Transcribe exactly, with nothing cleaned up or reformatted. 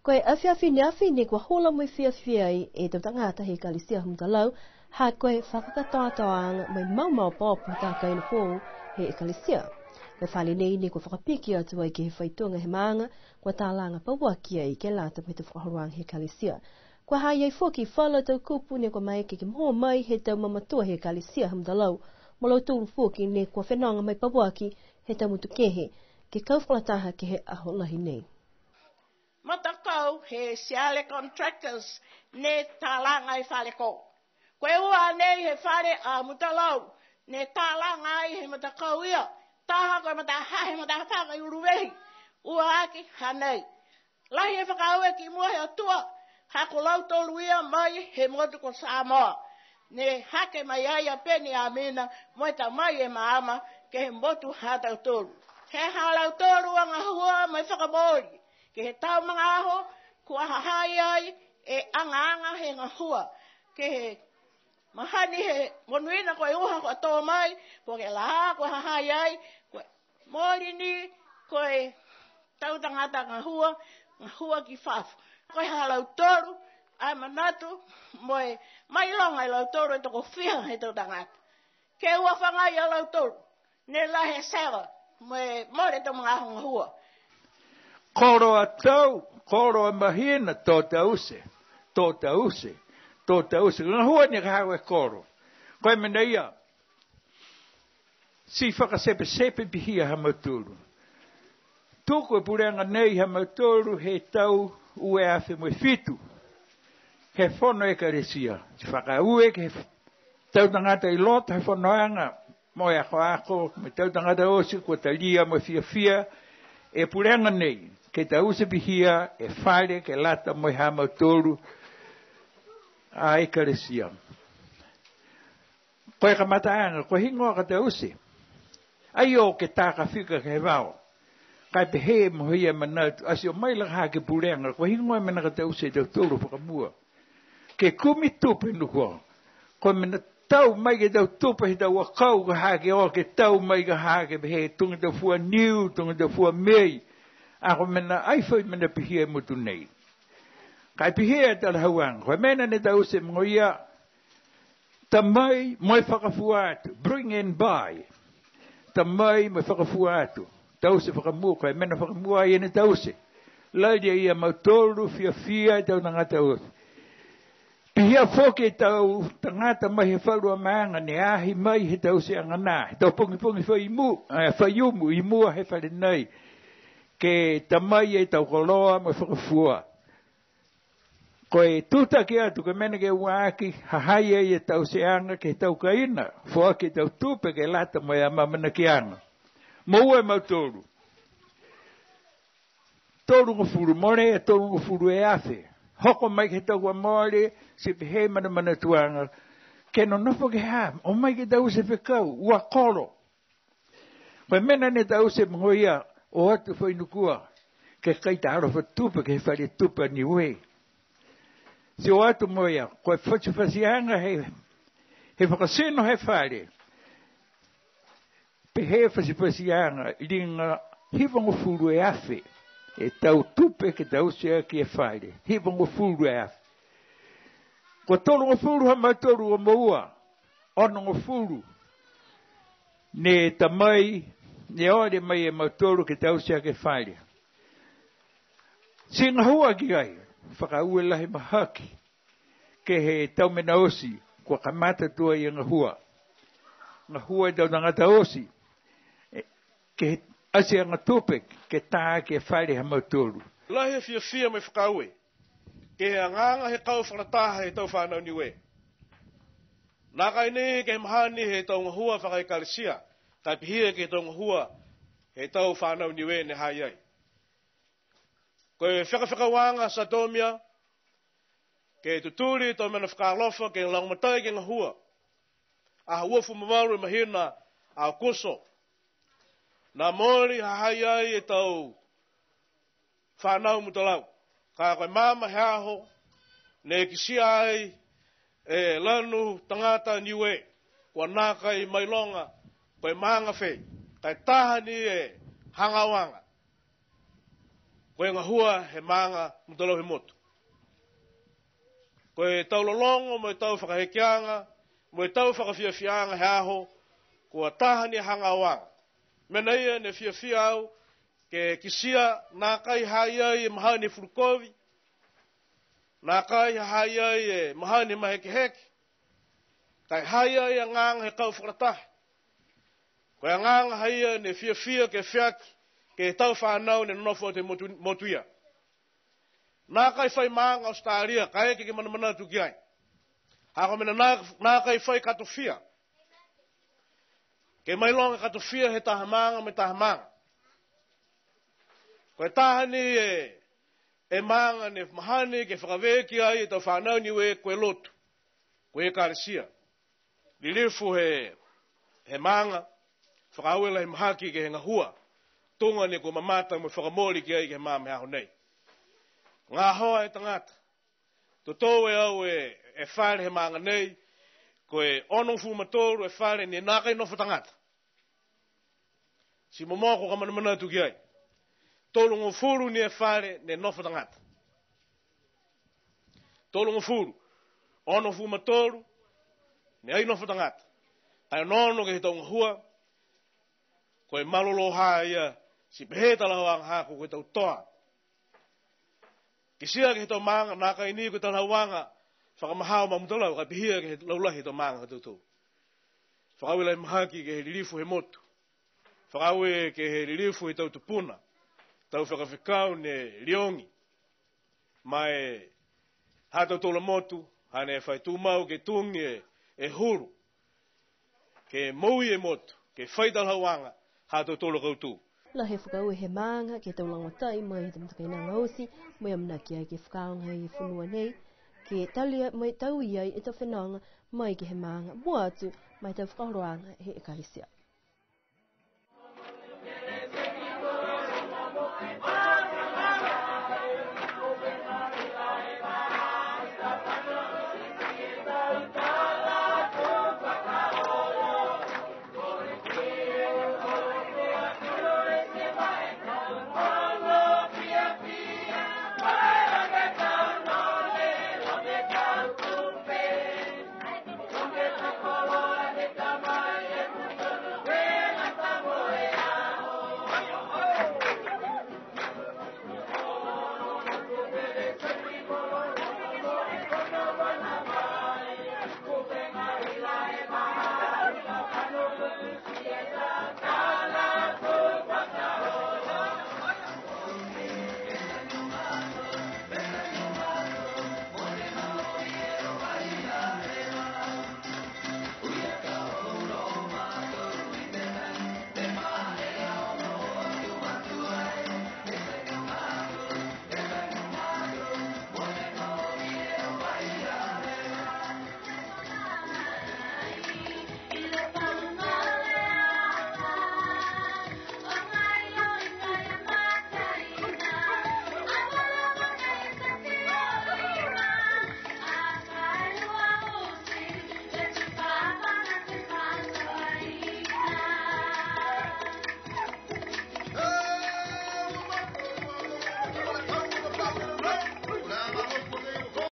Ko e afiafi ne afi nei kua hula mo e fiafia ai e tau tagata he Ekalesia Mutalau, ha ko e fakakatoatoaaga mo e maumau popo he kaina foou he Ekalesia. Ko e fale nei ne kua fakapiki atu ai ke he faituga he maaga, kua talaga pauaki ai ke lata mo e tau fakaholoaga he Ekalesia. Kua ha i ai foki falu a tau kupu ne kua maeke ke moua mai he tau mamatua he Ekalesia Mutalau, mo lautolu foki ne kua fenoga mai pauaki he tau motu kehe, ke kau fakalataha ke he aho lahi nei. Matakau he Siale Contractors ne talaga e fale ko. Ko e ua nei he fale a Mutalau ne talaga ai he matakau ia. Taha ko e mataha he mataha faka i Uluvehi. Ua aki hanei. Lahi e fakaaue ki mua he Atua. Ha ko lautolu ia mai he motu ko Samoa. Ne hake mai ai a Peniamina mo e tamai e maama ke he motu ha tautolu. He ha lautolu a gahua mo e fakamooli. Ke he tau magaaho, kua ha ha i ai e agaaga he gahua. Ke he mahani he monuina ko e uha kua tō mai, po ke lā kua ha ha i ai, ko e mooli ni, ko e tau tagata gahua, gahua ki fafo. Ko e ha lautolu, a manatu, mo e mailoga e lautolu e tokofiha he tau tagata. Ke ua fagai a lautolu, ne lahi e seva, mo e mole tau magaaho gahua. Kolo a tau, kolo a mahina, to taute, to taute, to taute. Gahua ni ka ha ko e kolo. Ko e mena ia, ti fakatepetepe pihia ha mautolu. Tuku e pulega nei ha mautolu he tau ua e afe mo e fitu. He fono ekalesia. Ti fakaaue ke he tau tagata i loto he fonoaga, mo e akoako, mo e tau tagata oti kua talia mo e fiafia, e pulega nei, ke taute pihia e fale, ke lata mo e ha mautolu a ekalesia. Ko e kamataaga, ko e heigoa ka taute. Ai o ke tā ka fika ke he vao. Ka e pehē mo e ia manatu, ati o mai la ha ke pulega, ko e heigoa mena ka taute e tautolu fakamua. Ke kumi tupe nuku. Ko e mena tau mai ke tau tupe he tau akau ka ha ke o ke tau mai ka ha ke pehē tuga tau fua niu, tuga tau fua mei. A ko e mena ai fai mena pihia e motu nei. Ka e pihia e talahauaga. Ko e mena ne taute mo ia, ta mai mo e fakafua atu, bring and buy. Ta mai mo e fakafua atu. Taute fakamua, ko e mena fakamua ia ne taute. Lali ia mautolu, fiafia e tau tagata oti. Pihia foki e tau tagata mai he falu a maaga ne ahi mai he tauteaga nā, he tau pogipogi fai mu-, e, fai umu, i mua he fale nei. Ke ta mai e tau koloa mo e fakafua. Ko e tutaki atu, ko e mena ke ua aki, ha ha i ai e tauteaga ke he tau kaina, foaki e tau tupe ke lata mo e amaamanakiaga. Moua e mautolu. Tolugofulu, mole e tolugofulu e afe. Hoko mai ke he tau kua mole, ti pehē manamanatuaga. Ke nonofo ke he hā, o mai ke taute fekau, ua kolo. Ko e mena ne taute mo ia, o atu fai nukua, ke kaitalofa tupe, ke he fale tupe a Niue. Ti o atu mo ia, ko e fatifatiaga he, he fakatino he fale. Pehē fatifatiaga, liga hivagofulu e afe. E tau tupe ke taute aki e fale, hivagofulu e afe. Ko tolugofulu ha mautolu kua moua, onogofulu. Ne ta mai, ne ole mai e mautolu ke taute aki e fale. Ti gahua ki ai, fakaaue lahi mahaki. Ke he tau mena oti, kua kamata tuai e gahua. Gahua e tau tagata oti. E, ke he atiaga tupe, ke tā ke fale ha mautolu. Lahi e fiafia mo e fakaaue. Ke he agaaga he kau fakalataha he tau fanau Niue. Nākai ni ke he mahani he tau gahua fakaekalesia, ka e pihia ke he tau gahua he tau fanau Niue ne ha i ai. Ko e fekafekauaga Satomia, ke tutuli e tau mena fakaalofa, ke lagomatai ke gahua. Aho uafulu ma valu e mahina Aokuso. Ne mole ha ha i ai e tau fanau Mutalau. Ka ko e maama he aho, ne kitia ai e lanu tagata Niue, kua nākai mailoga, ko e maaga fē, ka e taha ni e hagaoaga. Ko e gahua he maaga Mutalau he Motu. Ko e tau lologo mo e tau fakahekeaga, mo e tau fakafiafiaaga he aho, kua taha ni e hagaoaga. Mena ia ne fiafia au, ke kitia, nākai ha ha i ai e mahani fulukovi, nākai ha ha i ai e mahani mahekeheke, ka e ha ha i ai e agaaga he kau fakalataha. Ko e agaaga ha ia ne fiafia ke feaki, ke he tau fanau ne nonofo atu he motu, motu ia. Nākai fai maaga Australia, kaeke ke manamanatu ki ai. Ha ko e mena nā, nākai fai katofia. Ke mailoga e katofia he taha maaga mo e taha maaga. Ko e taha ni e, e maaga ne mahani ke fakavē ki ai e tau fanau Niue ko e lotu, ko e ekalesia. Lilifu he, he maaga, fakaaue lahi mahaki ke he gahua, tuga ni kua mamata mo e fakamooli ki ai ke he magaaho he aho nei. Gahoa e tagata, totou e au e, e fale he maaga nei, ko e onogofulu ma tolu e fale ne nākai nofo tagata. Ti momoko ka manamanatu ki ai. Tolugofulu ni e fale ne nofo tagata. Tolugofulu. Onogofulu ma tolu, ne ai nofo tagata. Ai onoono ke he tau gahua, ko e malolō ha ia, ti pehē talahaga haaku ko e tau toa. Kitia ke he tau maaga, nākai ni ko e talahauaga fakamahao ma Mutalau, ka e pihia ke he laulahi he tau maaga ha tautolu. Fakaaue lahi mahaki ke he lilifu he motu. Fakaaue ke he lilifu he tau tupuna, tau fakafekau ne liogi. Ma e ha tautolu a motu, hane fai tumau ke tugi e, e hulu. Ke moui e motu, ke fai talahauaga, ha tautolu a kautū. Lahi e fakaaue he maaga ke he tau lagomatai mai he tau matakainaga oti, mo e amanaki ai ke fakaaoga e fonua nei, ke talia mo e taui ai e tau fenoga mai ke he maaga, mua atu ma e tau fakaholoaga he ekalesia.